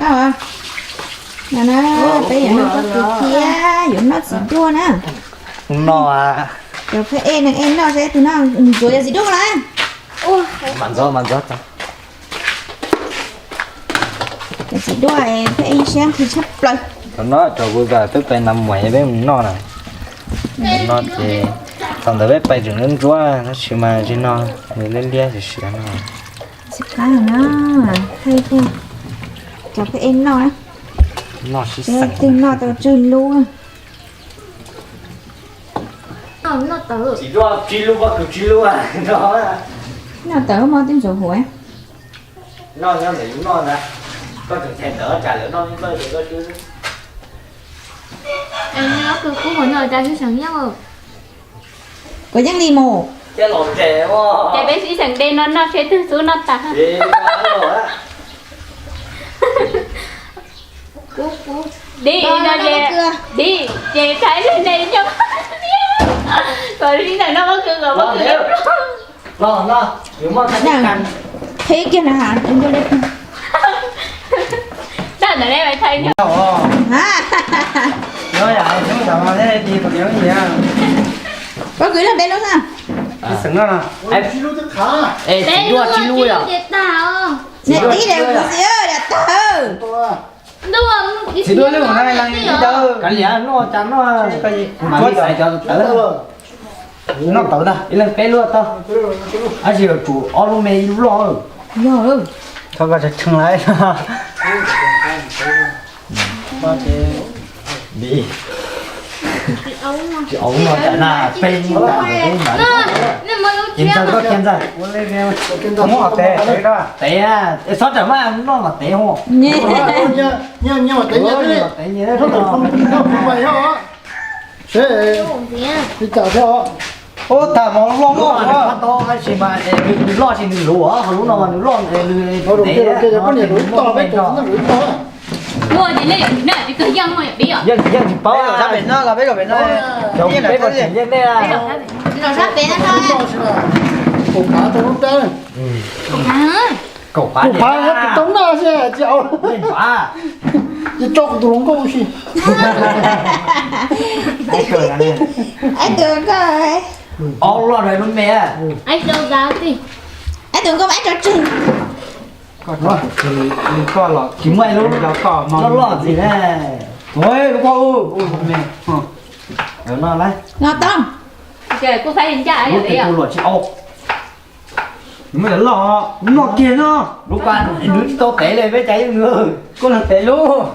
No na, peb yuav noj pob kws thiab yuav noj txiv duaj na. No, cov pheej ej neeg ej noj seb twg noj ntxuav cov txiv duaj na. Mas ntxov mas ntxov. Cov txiv duaj pheej ej siab nqhis tshaj plaws. Cov no cov kuv twb pais nas muam peb mus noj na. No ces thaum ntawd peb pais tseem ntsuab ntsuab tab sis mas tsis no, nws liab liab siav siav no. Tsis qab na, thaij thiab. Cov pheej ej noj na. Noj sib xeem. Twg noj tau tsawg lub. Tsis dua tsib lub pob kws tsib lub no. Noj tawv mog twb ntxuav huv. Noj nyob ntawm yus noj ntag. Koj tseem txhais tawv cas lawv noj ib npawj ces koj swb. Kws kub hauv no cas sib seem nyob. Kuv yeej li mus. Ces peb sib seem de no noj seb twg xub noj tas. Dim no ces dim ces thaij li ne nyob. Kom sib ntawm noj pob kws kom pob kws. Qhib kiag na ha. Tag ntawd ne thaij nyob. Pob kws lawm peb lub na. Txiv duaj tsib lub yom. Niam tij lawm kuv txiv lawm tag. Txiv duaj lub na leej ib tawb. Kav liam noj cas noj, kuv tsuab xaiv cov tawv. Noj tawv ntag, ib leeg peb lub tau. Tab sis yuav tsum ob lub me ib lub loj. Yog, thov koj tsa tshee lawm. Tsis au no cas na, peb lub tas ntawd. Cia ntxawg koj cia ntxawg. Muab tev, tev, txhob rawm mas noj mas tev hos. Nyias tev nyias thiab li. Seb, li cas thiab os. Ub, tham mov loj loj tab sis mas nws loj tsis nws luv, ho lub no mas nws loj nws tev. Yeej tsis paub, peb zaum sab pem no los peb zaum pem no. Peb zaum sab pem no. Kaum phav tau lub rab. Kaum phav tau noj xwb tsis au. Ces tso kuv tus hluas nkauj si. Ob loj lub me. Tus nkauj mas ib co tseg. Koj los tsis muaj ib lub loj loj ntxiv ne. Lub koj me. No tau. Kuv faib ncaj. Lub tes kuv luam tsis au. Nws muaj cov loj, noj kiag no. Lub pa nws tsis tau tev li peb cas yeej nws. Koj los tev lub.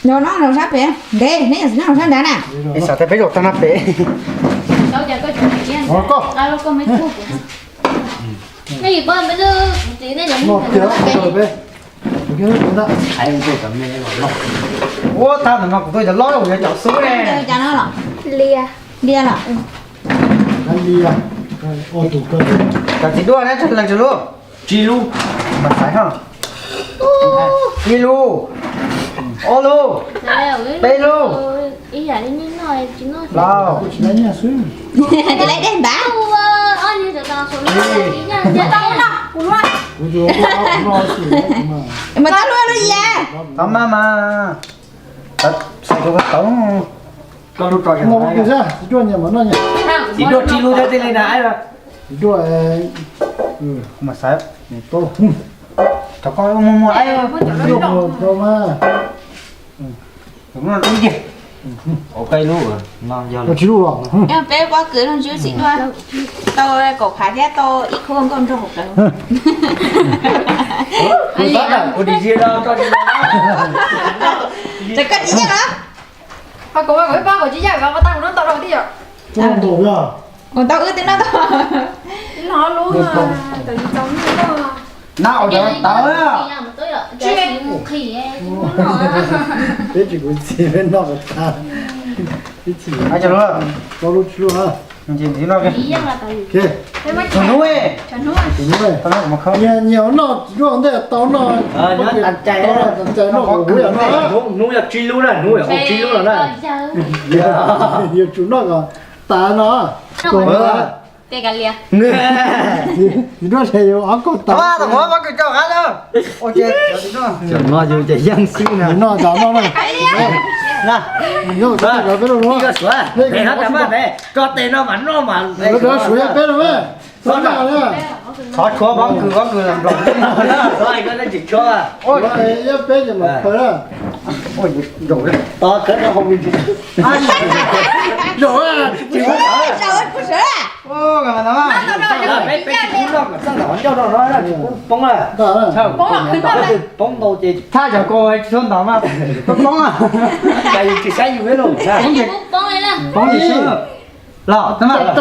No no sab pem ntev, neb yog txiv no sab nrad na. Peb xav tias peb zaum tag no pem. Ua tag ntawm no kuv tuaj cov loj, kuv yuav cov xub ne. Lia los. Cov txiv duaj na, leej tsawg lub? Tsib lub. Mas xaiv ho. Ib lub, ob lub, peb lub, plaub. Mas tau lub lub ya. Tau mas mas. Xaiv tau tau. Txiv duaj tsib lub thiab tej li na. Mas xaiv. Rau koj muag muag. Ua koj ib lub no yog. Peb pob kws no tsib lub tau kaum phav thiab tau ib khub nkauj nraug hauv plawv. Ces koj tsis yeej los. Ho kuv, kuv ib pob kuv tsis yeej los, tau kuv noj tau rau tij yom. Kuv tau wb twb noj tau. Noj lub, tau yus tau noj. Nab ua cov tawv. Peb tsis kuv txiv peb noj kom tag. Ib txhis, tau lub tsis lub na. Nyias nyias noj tsis lub ntej tau noj. Hnub yog tsib lub na, hnub yog tsib lub no na. Yuav tsum noj kom tas no. Tej kav lias. Tsis duab ces yus ob kaug tau. Tom Huab, pob kws tso qab na. Ua ces no yus ces yeej xwb na. Noj cov noj na. Noj cov peb rau luag. Tso tes no mas noj mas. Suav yog peb rau. Xov tshuav pob kws, pob kws los nploos. Xov koj tsis tshuav. Yog peb ces mas phaws na. Zaum, zaum, tsis pub sawv. Peb tsis pub noj kom txaj ntaum ncauj rau no, tsis pub poob na. Poob ntau ces thaj cov kau tsis txhob ntaus mas poob, poob. Cas yus tsis saib yus ib lus, poob ces swb. Los, txhob noj tias,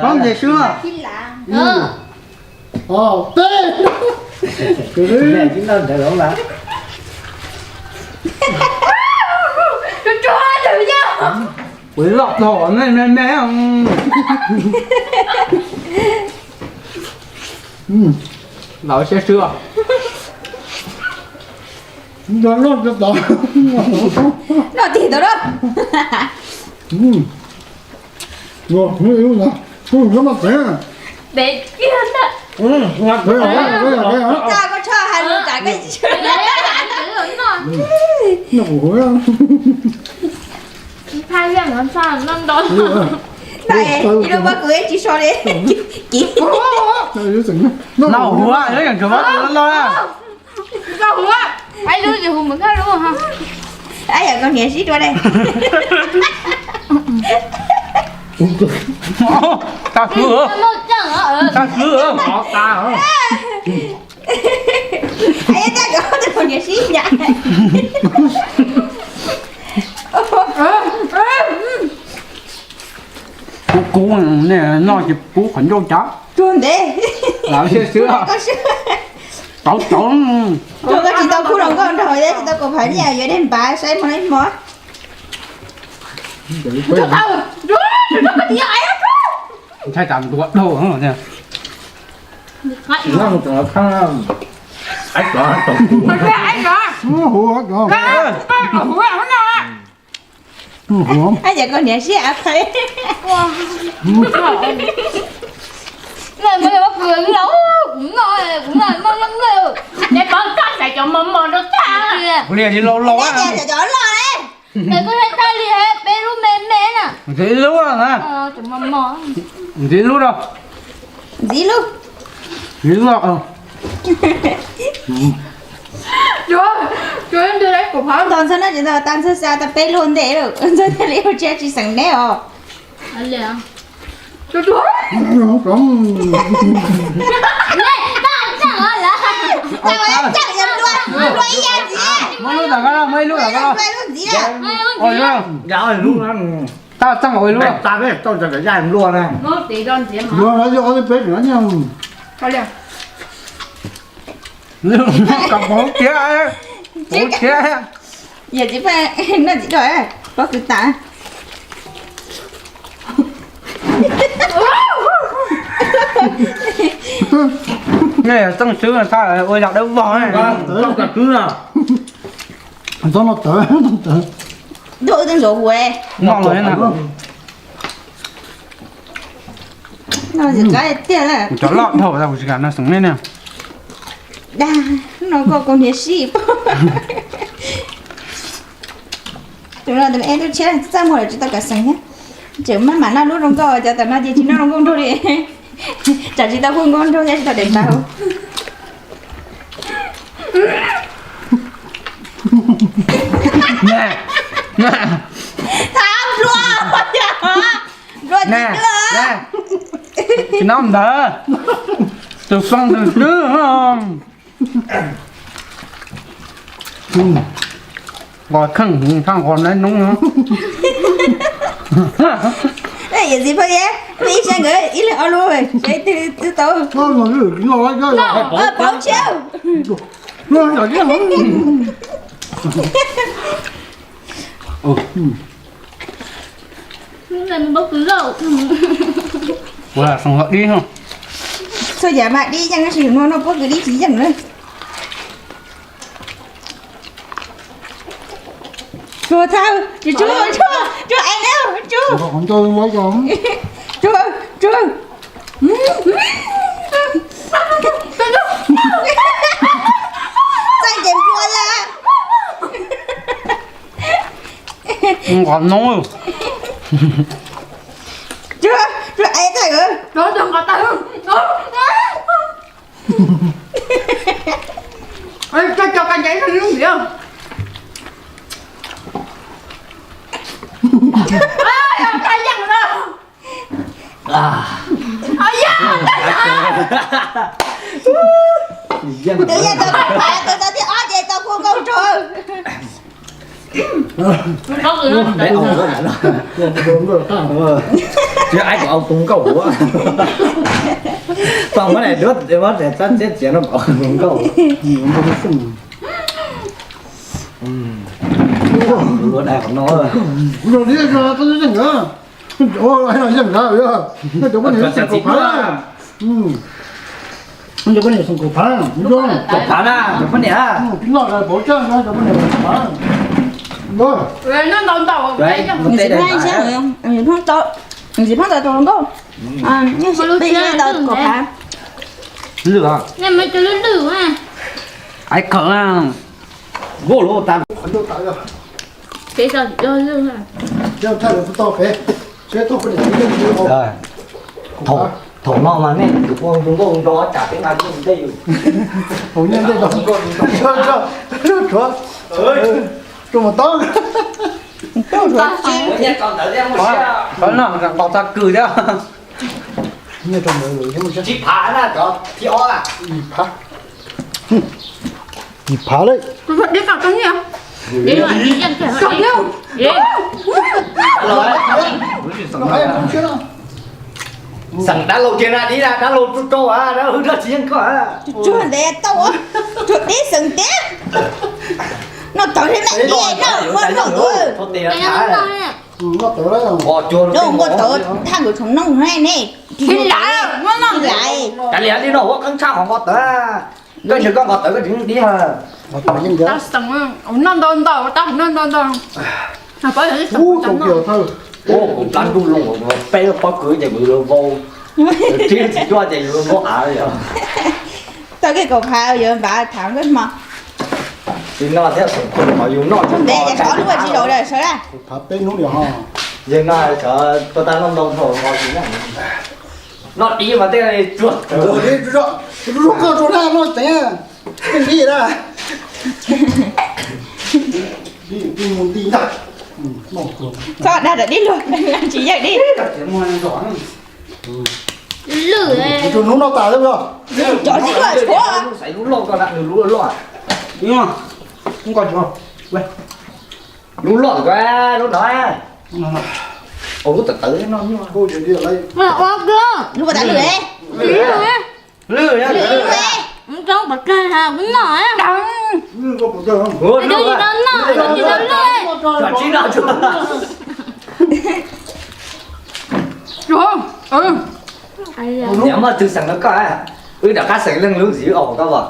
poob ces swb. Peb. Kuv loj tau me me me. Los siab swb. Noj tig tau na. Dev kiag ntag. Txaj koj tshoj hais lus tsam koj tsis tshua. Phaj liaj no txaj noj nto. Ib lub pob kws tsis so li. Kiv. Noj huv, noj huv. Ib lub hu mus khab lub. Ab, yog koj niam sib dua dej. Tag khwv, tag khwv. Niam sib nyam. Kub kub, nej noj ces kub qhov ncauj cas. Tuag ntev. Lawv siab xwb. Tauv tauv. Koj tsis tau khub hluas nkauj nrog, tsis tau kaum phav nyiaj yuav dej npav saib hmo ib hmo. Ntshai tsam ntuav dhau. Ab, yog koj niam sib av qhais. Kuv noj, kuv noj, kuv noj, noj noj noj. Neb paub tag xaiv cov mos mos rau tag. Kuv niam tsis laus laus. Neb tias cov cov loj. Koj tag li peb lub me me na. Ntxiv lub na. Ntxiv lub rau. Ntxiv lub. Ntxiv lub. Ntxhw no tsis tau tas ntxhw xav tas peb lub ntej lawm, ntxhw thiaj li ua tsis tsis xeem neb os. Muab lub tom ko, muab ib lub tom ko. Tab txeej ua ib lub. Tab peb tau tau yaj nplua na. Luag no yog ob peb no nyob. Kom pauv thiab, pauv thiab. Yog tsis pheej noj tsis dua, pob kws tas. Nej txeej xwb thaj ua yog dawb vog. Txhob noj tawv, txhob noj tawv. Noj los na. Cov loj dhau tsis kam no xeem nej ne. Dag, no koj koj niam sib pab. Tus no tus me es tub tshiab txaj muag lawm tsis tau kam xeem thiab. Tseem maj mam noj lub zoo nkauj, cov tom no ces tsis noj zoo nkauj nraug li. Tsam tsis tau hu nkauj nraug thiab tsis tau daim npav. Thaum nplua, nplua tsis noj ntawd, tus foo tus twb nqos kheej, thaj nqos nab noob. Yawm txiv pheej ib xyoo nkawd ib leeg ob lub, seb twg twb tau. Pauv tshiab. Txhua yam mas dib yeej, tab sis yus no noj pob kws dib tsis yeej na. Ua thaum, tsuag tsuag tsuag, tsuag es na, tsuag. Tsuag tsuag. Txaij ces npua lawm. Nqos noob. Tsuag tsuag es thaum. Tsuag tsuag nqos tawg. Tsuag tsuag ka nce thaum nws ntiav. Tus yog tau phav, tus tau thib ob ces tau kua nkauj rau. Tsis ai kom au tus nkauj ua. Tau muab daim duab muab daim txab txiab txiav no kom au tus nkauj. Ua dai qhov no. Yeej ntawd, cov poj niam xeem kaum phav. Cov poj niam xeem kaum phav, kaum phav na, cov poj niam. Noj pov tsaj, cov poj niam kaum phav. Ntxiv phaab ntau tau nkauj, peb tau kaum phav. Lwj, lwj, lwj, ai khawm na. Npauj lub tas. Thaum no mas nej tus poj tus nkauj nrog tsam peb nqa ntej yus. Hauv nyiaj ntej, tshuav, tshuav mus tob. Qhov no nqos tag kws thiab. Tsib phav na, cov thib ob na. Yim phav, yim phav lawm. Xeem dab laug kiag na, dib na, dab laug rau rau a, dab laug hwj dab tsis yeej koj a. Tsuag ntev tau, tsuag dib xeem tiag. Noj tawv thiab me dib noj ua noj ua. Noj tawv, thaj nkawd tsoom noog ne, tsis laiv. Kav liam li no ua qeeb tshaj qhov nqos tawv. Koj ntshe koj nqos tawv koj tsis yeej dib. Tau xeem, noj ntau ntau, tau noj ntau ntau. Ub, kuv plab ntuj loo, peb lub pob kws ces kuv yuav vau, tsib txiv duaj ces yuav vau av li os. Tau kiag kaum phav yuav npav tham nkauj hmo. Tsis noj thiab, xeem qhua qhov yus noj ntev ces qhov lub tsis laus lawm sawv dab. Peb hnub li ho. Yog no xyov tuaj tag noj ntau dhau nqos tsis noj. Noj dib mas tej tsuag. Koj tsuag na, noj teev, tej dib na. Txhob dag dib luag, tsis yeej dib. Lwj, hnub no tas lawm. Cov tsis luaj tshuav. Lub loj, lub loj, lub loj. Lub loj, lub no. Lub tawv tawv no. Lub tas lwj. Lwj, lwj, lwj. Niam muaj tug xeem no koj, wb rov qab xeem leej lub ntxiv os koj as.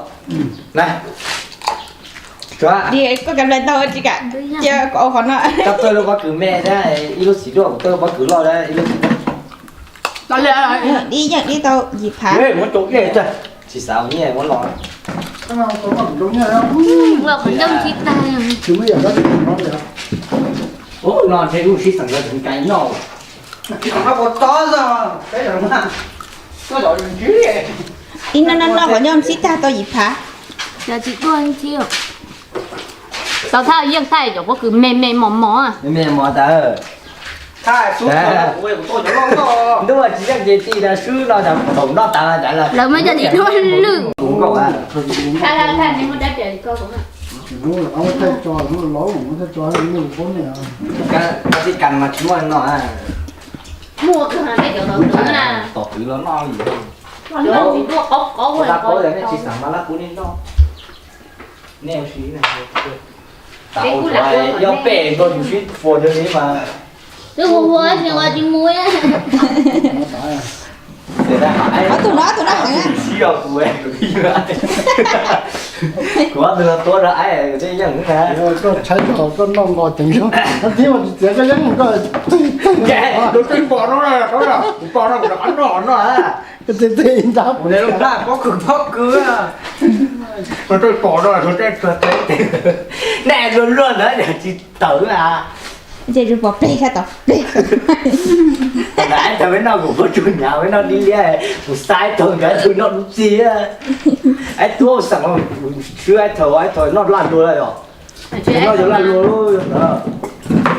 Koj kam tau tsis kam, cia koj ua qhov no. Koj tuaj lub pob kws me thiab ib lub xiv duaj, kuv tuaj lub pob kws loj thiab ib lub xiv duaj. Dib yeej dib tau yim phav. Tsis xav ua nyiaj muab los. Ua qhov ncauj ntsib tag. Ub, no ntshe lub sib xeem no tseem kais noj. Ib no no no qhov ncauj ntsib tag tau yim phav. Tsis tuaj ntsib. Tau thaj yeej thaij cov pob kws me me mos mos. Me mos tas. Ntuj tsis yeej ces ti tas swb no tas thaum noj tas tas lawm. Lawv muaj cov tim duaj lwj. Koj tsis kam mas tsis muaj no. Muaj tom kwv los noj li. Tsis xav mas lab kub nej noj. Nej ua si, yog peb nkaus yus sib fua yog li mas. Twb hu hu tsis ua tsis mus. Ob tug no, ob tug no heev. Sib yog kuv, kuv twb yog. Kuv ob tug no tuav rau aib, kuv thiaj yeej na. Koj tshaib koj noj nqos ceev zog, thiab mas tsis txiav koj yeeb koj. Kuv pom no, kuv pom no, kuv rov qab noj noj a. Kuv tej tej nrab kuv lub plab pob kws pob kws. Kuv pom no, kuv tej tej. Nej luag luag ntawd tsis tawm a. Ces tsuas pom pleg sab tod pleg. Aib thaum peb noj kuv pob tsuas hnyav, peb noj dib liab, kuv xa aib thaum nkawd tug noj dub txig. Aib tuab xeem swb aib thaum, aib thaum noj laj luag lawm yom. Noj cov laj luag lub,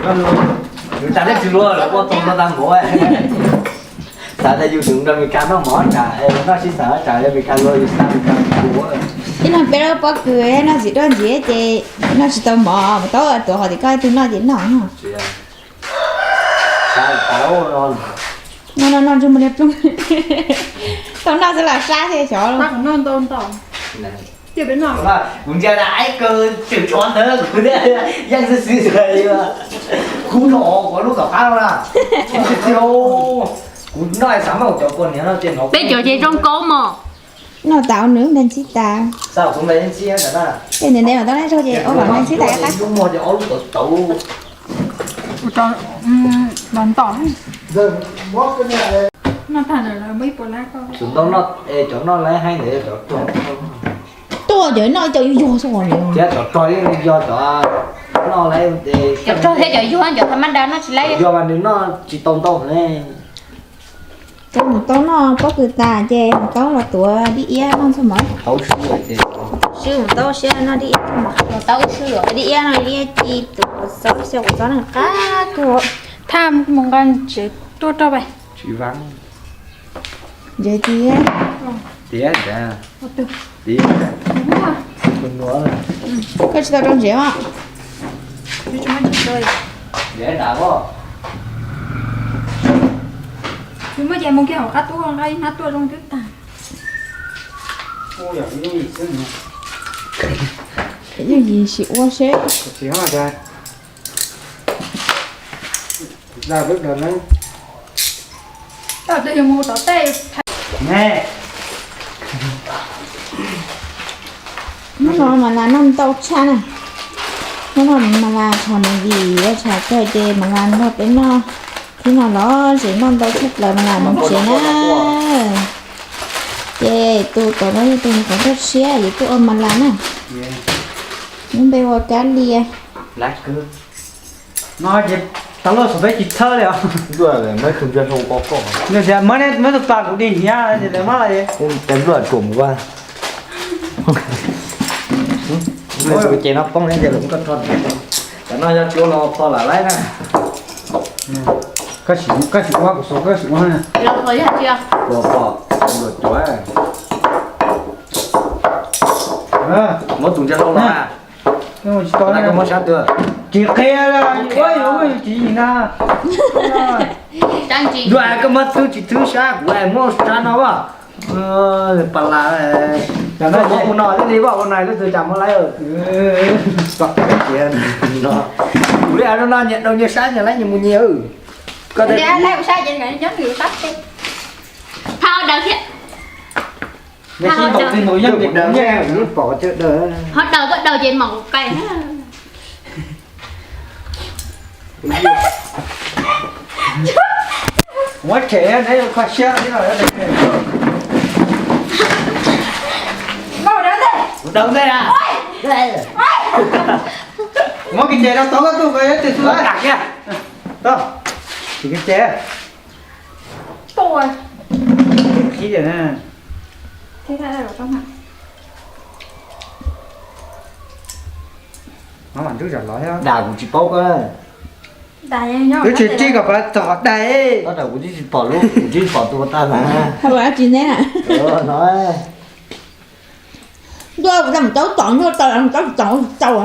laj luag, yus tas nej tsis luag lawv ua tau no tag npaum. Xav tias yus tus nrog Meskas noj mov tas, noj sib xav tas Meskas luag yus xa Meskas ua. Ib leeg peb lub pob kws noj txiv duaj ntxiv ces noj tsis tau mov, mus tau tuav qhov tim koj ib tug noj ces noj. Noj noj noj ntsej muag liab ploog. Tau noj xwb los sab thiab xyov. Kuv ntsia aib kawg tseem tshuav ntawd kuv yeej xwb xwb li. Kub no kuv lub tom qab na. Kuv noj xav muab cov pua niam no ces no. Peb cov ces zoo nkauj mos. Noj tas ua nws npej ntxhib tas. Tej ntev ntev mas tau noj zaug ces ua kom npej ntxhib tas qab. Lub muag ces ob lub tauv tauv. Los ntom. Noj tag lawm muaj ib puas lab koj. Tsum ntau noj, cov noj lawv hais ntawd cov rog. Tuaj cov noj cov yuag yuag xwb os. Thiab cov rog yeej yog cov noj lawv. Cov rog thiab cov yuag, cov tha mab da noj tsis lawv. Yog mas nws noj tsis tau ntau ne. Cov mus tau noj pob kws tas ces mus tau los tuav dib iab noj txog mov. Swb mus tau siab noj dib iab txog mov. Mus tau swb dib iab no dib iab ci tus kuv txob xyaw kuv txob neeg qab tuag. Thaj mus nqa ntsev tuaj rau pais. Tsis vab. Ntsev tiag. Tiag tiag. Tiag. Koj tsis tau rau ntsev os. Ntsev dav os. Muab ces mus kiag hauv qab tub nqa ib hnab tuaj zoo twb tag. Yooj yim sim ua seb. Hnub no Mas Las noj ntau tshaj na. Hnub no Mas Las tsham mus vim ua tsham kawg ces Mas Las nrog peb noj. Thib no los tseem noj ntau tshaj plaws Mas Las mus tsev na. Ces tus tom no yog tus nyuam qhuav tuaj tshiab yuav tuaj ua Mas Las na. Lub npe ua Kab Lia. No ces tau luaj saum peb tsis thawb li os. Muab tus pas kuv dig hnyav ces lawv mab los. Ces no poob ces lawv muab koj rho. Cov no yog cua los pho lam laib na. Koj sim ua kuv xav koj sim ua na. Cua pho, cua cua. Muab tus ntsia hlau los. Tsis qhia, yuav tsis yig na. Dua koj muab thwb tsis thwb sab kuv muab sab no as. Pas las, koj muab ua no thiaj li vaj ua no lub twg cas muab laib. Kuv li no nyias daus nyias sab nyias laib nyias mus nyias. Koj ho daws thiab. Ho daws, ho daws ces mam qais. Muab tshem neb kho siab li no. Muab kev cai rau tau koj tuaj ko ib tug xwb. Tsis kev cai. Qhib tias na. Dam kuv tsis paub koj. Twb tsis tib kom pab txog dais. Tab kuv tsis pom lub, kuv tsis pom tus tag na. Tsis ne. Ntuj, kuv tau mus taub tom ntuj tau mus taub tom tau.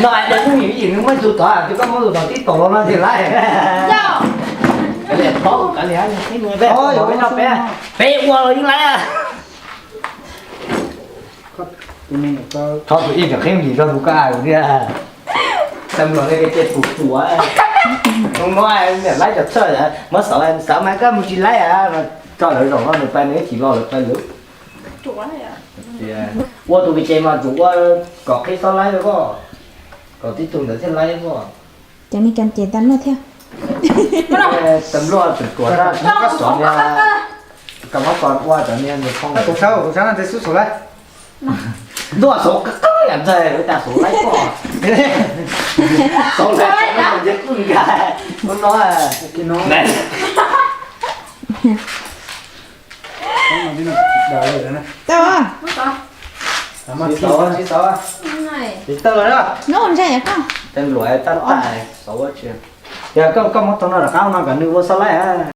No es kuj yim yim nws muaj tus tod, tus koj muab tus tod tib tom los no ces laib. Peb ua los yeej laib. Thov tus ib tseem qhib yim rau tus koj a thiab. Tau los nej ke tus tuav. Hnub no niam laib cov txhawj, muab xov, xov mas koj mus tsis laib a, tso lawv zaum no nws pais nws ib chim los lawv pais lawm. Ua tus pes tsawg mas tsum ua kom qhib xob laib koj, kom tib tug ntawd thiaj laib koj. Cov me cov ces tau luaj thiab. Tau luaj tseem tuam, koj xov, koj muab ua cov niag tus sab tus sab no tes xub xov laib. Ntuaj xov qab qab yam ntxaig, cas xov laib koj. Xov laib kuj nkag ua no. Tsis xov, tsis xov, tsis tau lawm. Tes luam tab tais xov ua tsi. Yog koj, koj muab tau no rov qab no kom nws ua xob laib.